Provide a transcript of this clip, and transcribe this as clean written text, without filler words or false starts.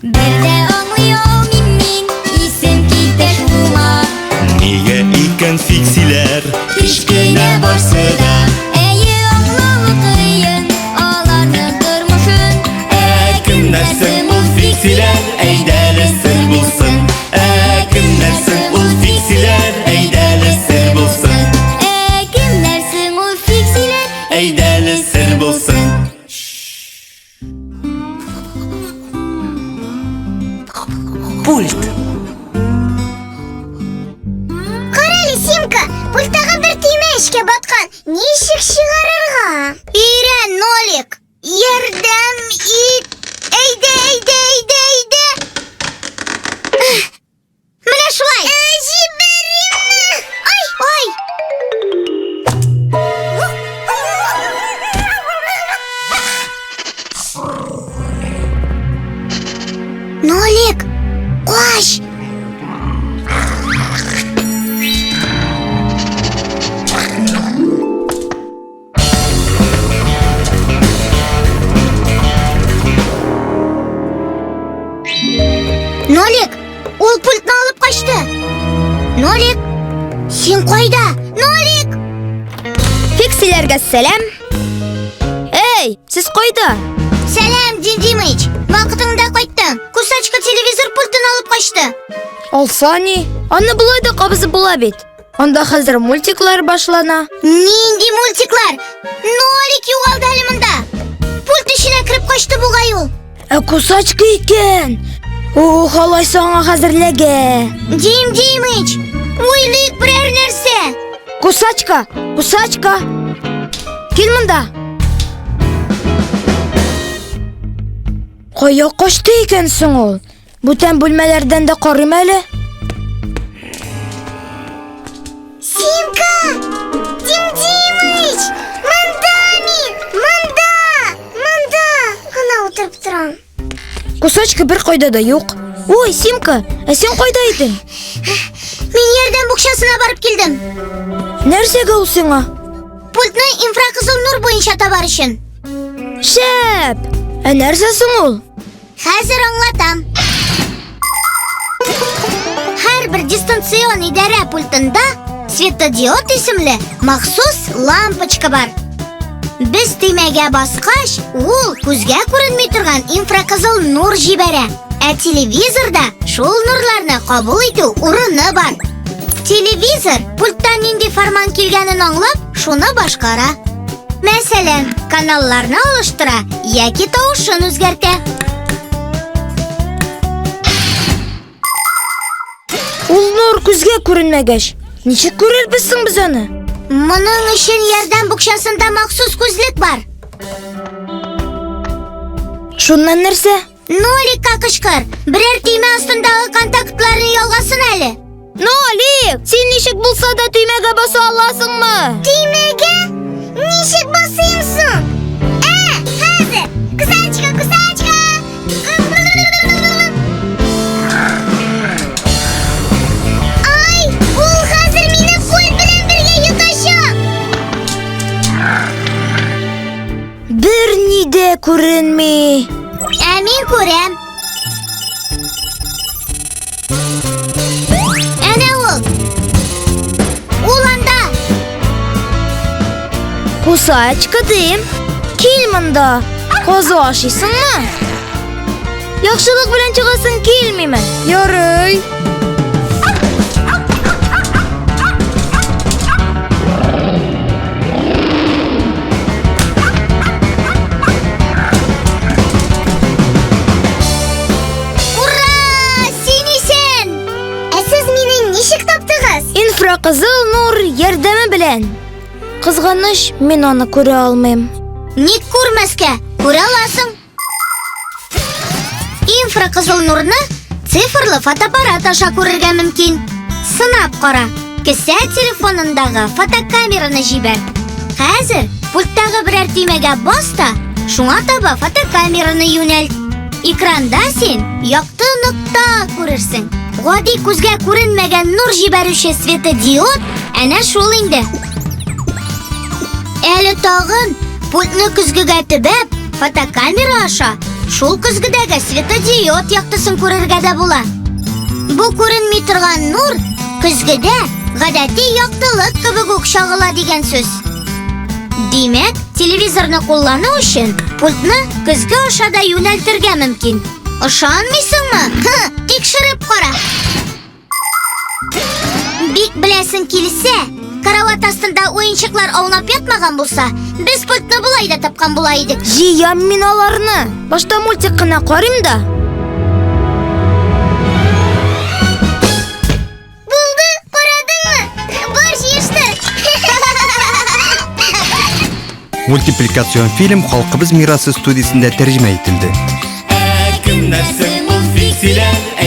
Бер дә аңлый алмыйм мин, исем китә шуңа. Нигә икән фиксиләр кечкенә барсы да? Әйе, аңлавы кыен аларның тормышын. Ә кемнәр соң ул фиксиләр? Әйдәле сер булсын. Ә кемнәр соң ул фиксиләр? Әйдәле сер булсын. Ә кемнәр соң ул фиксиләр? Әйдәле сер булсын. Пульт. Карале, Симка, пульттагы бер төймә эчкә баткан. Ничек чыгарырга? Өйрән, Нолик. Ярдәм ит. Әйдә, әйдә, әйдә, әйдә. Менә шулай. Җибәримме? Ай, ай. Нолик, кач! Нолик, ул пультны алып качты. Нолик, син кайда? Нолик! Фиксиләргә сәлам. Эй, сез кайда? Сәлам, Дим Димыч. Вакытыңда кайттың. Кусачка телевизор пультын алып качты. Алса ни? Аны болай да кабызып була бит. Анда хәзер мультиклар башлана. Нинди мультиклар? Нолик югалды әле монда. Пульт эченә кереп качты бугай ул. Ә кусачка икән. Ох, алайса аңа хәзер ләгә. Дим Димыч, уйлыйк берәр нәрсә. Кусачка, кусачка. Кил монда. Кая качты икән соң ул? Бүтән бүлмәләрдән дә карыйм әле. Симка! Дим Димыч! Монда мин! Монда! Монда! Гына утырып торам. Кусачка бер кайда да юк. Ой, Симка, ә син кайда идең? Мин ярдәм букчасына барып килдем. Нәрсәгә ул сиңа? Пультны инфракызыл нур буенча табар өчен. Шәп! Ә нәрсә соң ул? Хәзер аңлатам. Һәрбер дистанцион идарә пультында светодиод исемле махсус лампочка бар. Без төймәгә баскач, ул күзгә күренми торган инфракызыл нур җибәрә. Ә телевизорда шул нурларны кабул итү урыны бар. Телевизор пульттан нинди фарман килгәнен аңлап, шуны башкара. Мәсәлән, каналларны алыштыра яки тавышын үзгәртә. Ул нур күзгә күренмәгәч, ничек күрербез соң без аны? Моның өчен ярдәм букчасында махсус күзлек бар. Шуннан нәрсә? Ноликка кычкыр! Берәр төймә астындагы контактларны ялгасын әле. Нолик, син ничек булса да төймәгә баса аласыңмы? Төймәгә? Ничек басыйм соң? Ә, хәзер! Кусачка, кусачка! Ай, ул хәзер мине пульт белән бергә йотачак! Бер ни дә күренми. Ә мин күрәм. Әнә ул. Ул анда. Кусачка дим. Кил монда. Козы ашыйсыңмы? Яхшылык белән чыгасың килмиме? Ярый. Ура! Син исән! Ә сез мине ничек таптыгыз? Инфракызыл нур ярдәме белән. Кызганыч, мин аны күрә алмыйм. Ник күрмәскә? Күрә аласың. Инфракызыл нурны цифрлы фотоаппарат аша күрергә мөмкин. Сынап кара. Кесә телефонындагы фотокамераны җибәр. Хәзер пульттагы берәр төймәгә бас та, шуңа таба фотокамераны юнәлт. Экранда син якты нокта күрерсең. Гади күзгә күренмәгән нур җибәрүче светодиод әнә шул инде. Әле тагын Пультны көзгегә төбәп, фотокамера аша шул көзгедәге светодиод яктысын күрергә дә була. Бу күренми торган нур көзгедә гадәти яктылык кебек үк чагыла дигән сүз. Димәк, телевизорны куллану өчен пультны көзге аша да юнәлтергә мөмкин. Ышанмыйсыңмы? Һы, тикшереп кара. Бик беләсең килсә, карават астында уенчыклар аунап ятмаган булса, без пультны болай да тапкан була идек. Җыям мин аларны. Башта мультик кына карыйм да. Булды, карадыңмы? Бар җыештыр. Мультипликацион фильм Халкыбыз мирасы студиясендә тәрҗемә ителде. Ә кемнәр соң ул фиксиләр?